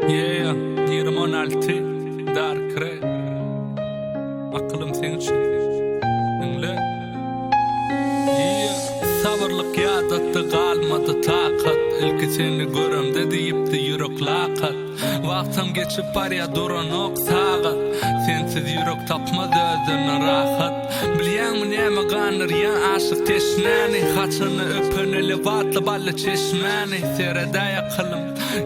Yeah, 2016 Dark Red Akylym seň üçin Diňle Yeah Sabyrlyk ýadatdy galmady takat Ilki seni göremde diýipdi ýürek lakat Wagtam geçip barýa duranok sagat Sensiz ýürek tapmaz özüne rahat Bilýäňmi näme gandyrýa aşyk teşnäni Haçanda öpen ele batly bally çeşmäni Seredäý akylym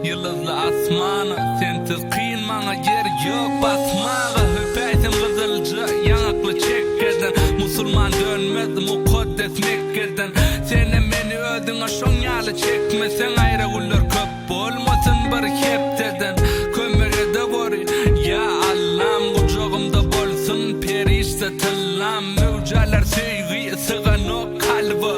ýyldyzly asmana Sensiz kyn maňa ýer ýok basmaga Öpäýsem gyzylja ýaňakly çekgeden Musulman dönmez mukaddes Mekgeden Senem meni özüňe şoň ýaly çekmeseň Aýra günler köp Bolmasyn bir hepdeden kömek edeweri ýa Allam gujagymda bolsun perişde tyllam möwjäler söýgi syganok kalba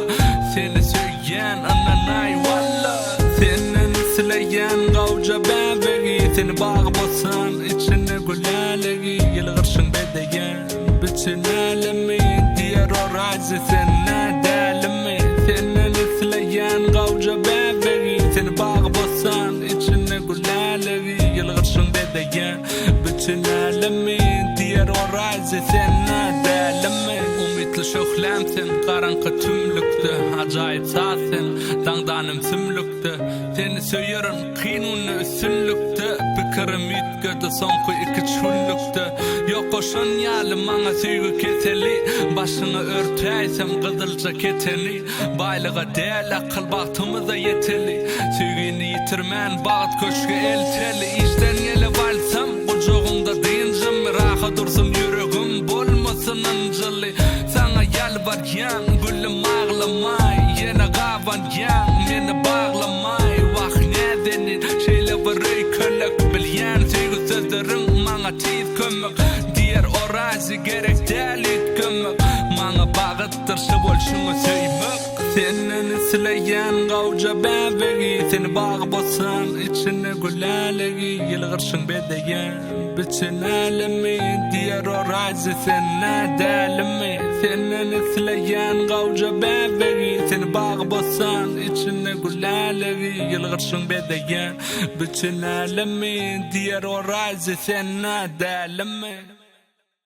seni söýýän ynanaý walla senden isleýän gawja bäbegi seni bagy bossan içinde gülälegi ýylgyrşyň bezeýän bütin älemi diýer Orazy sen-ä dälimi Senden isleýän gawja bäbegi Seni bagy-bossan içinde gülälegi Ýylgyrşyň bezeýän bütin älemi Diýer Orazy sen-ä dälimi Umytly şöhläm sen garaňky tümlükde Ajaýyp saz sen daňdan ümsümlikde Seni söýerin kyn günde üstünlikde Pikirim üýtgedi soňky iküç günlükde Ýokaşan ýaly maňa söýgi keseli Başyňa örtäýsem gyzylja keteni Baýlyga däl akyl bagtymyza ýeteli Söýgini ýitirmän bagt köşge elteli Işden gelip alsam gujagyňda dynjym Rahat dursun ýüregim bolmasyn ynjyly Saňa ýalbarýan gülüm aglamaý Ýene gabanýaň meni baglamaý Wah näzenin şeýle bir öýkelek Bilýän söýgi sözleriň maňa tiz kömek Diýer Orazy gerek däl üýtgemek Maňa bagytdyr şu bolşuňy söýmek Senden isleýän gawja bäbegi Seni bagy-bossan içinde gülälegi Ýylgyrşyň bezeýän Bütin älemi diýer Orazy sen-ä dälimi Senden isleýän gawja bäbegi Seni bagy-bossan içinde gülälegi Ýylgyrşyň bezeýän bütin älemi diýer Orazy sen-ä dälimi.